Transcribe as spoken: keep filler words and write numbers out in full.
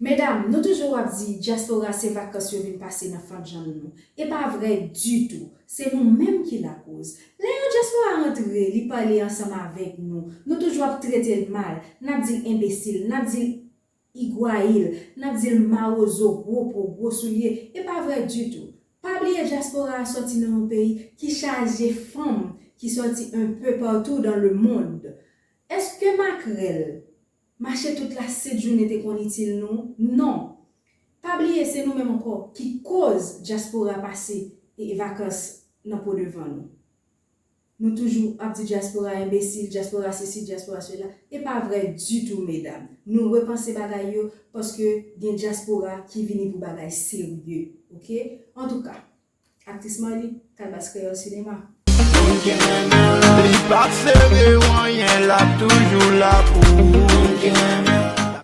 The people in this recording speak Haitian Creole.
Medam, nou toujou ap di dyaspora se vakans yo vin pase nan fannjanm nou. E pa vrè ditou. Se nou menm ki lakoz. Lè yon dyaspora antre, li pale ansanm avèk nou, nou toujou ap trete l mal, n ap di l enbesil, n ap di l igwayil, n ap di l mawozo, gwo po, gwo soulye. E pa vrè ditou. Pa bliye dyaspora a sòti nan yon peyi ki chaje fanm ki sòti un peu partout dans le monde. Èske makrèl mache tout la sent jounen te konn itil nou? Non. Pa bliye se nou menm ankò ki koz dyaspora pase e vakans nan po devan nou. Nou toujou ap di dyaspora enbesil, dyaspora sesi, dyaspora sela. E pa vrè ditou, medam. Nou repanse bagay yo paske gen dyaspora ki vini pou bagay serye, oke? Antouka, aktris Marly, Kalbas Kreyòl Sinema. Li pa sere w anyen, l ap toujou la pou ou.